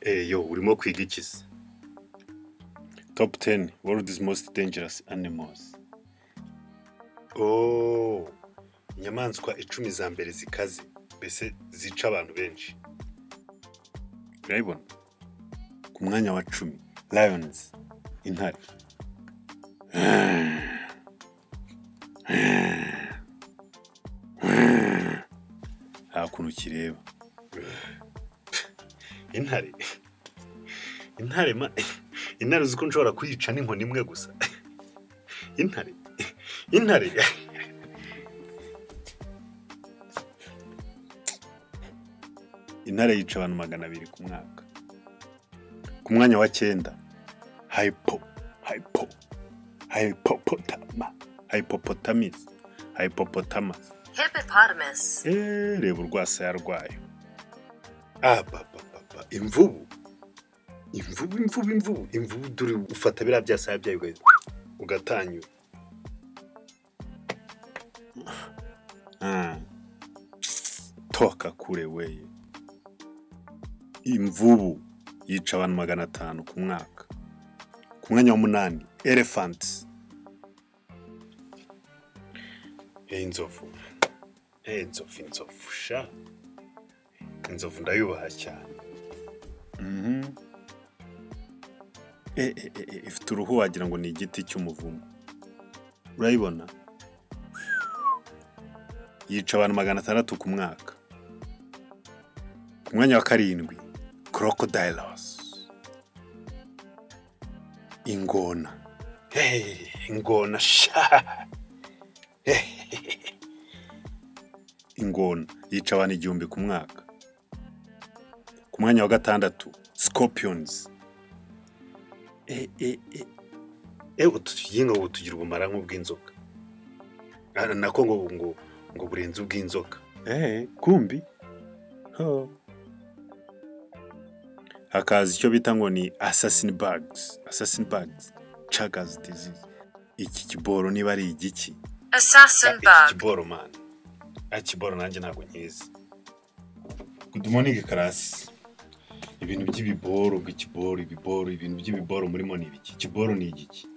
Yo urimo kwiga iki se? Top 10 world's most dangerous animals. Oh, inyamaswa 10 za mbere zikaze, mbese zica abantu benshi. Urabibona? Ku mwanya wa 10, lions, intare. Nta kuntu kireba. Intare. Intare ma intare uzi ko nshobora kuyica n'inkoni imwe gusa. Intare. Intare. Intare yica abantu 200 ku mwaka. Ku mwanya wa 9, hippopotamus. Hippopotamus. Hippopotamus. Reba urwasaya rwayo. Imvubu. Imvubu. Imvubu dore ufata biriya byasaya byayo ugatanyura. Toka kure weye. Imvubu yica abantu 500 ku mwaka. Ku mwanya wa 8, elephants. Inzovu. Inzovu sha. Inzovu ndayubaha cyane. Ifite uruhu wagira ngo ni igiti cy'umuvumo. Urayibona? Yica abantu 600 ku mwaka. Ku mwanya wa 7, crocodiles. Ingona. Ingona sha. Ingona yica abantu 1000 ku mwaka. Ku mwanya wa 6, scorpions. Utu tuginga ubu tugira ubumara nk'ubw'inzoka. Nako ngo burenze ubw'inzoka. Kumbi. Ho. Hakaza icyo bita ngo ni assassin bugs. Assassin bugs. Chagas disease. Iki kiboro niba ari igiki. Assassin bug. Iki kiboro man. Kiboro nanjye ntabwo nkizi. Good morning class. Ibintu by'ibiboro, bw'ikiboro, ibiboro, ibintu by'ibiboro murimo ni ibiki? Ikiboro ni igiki?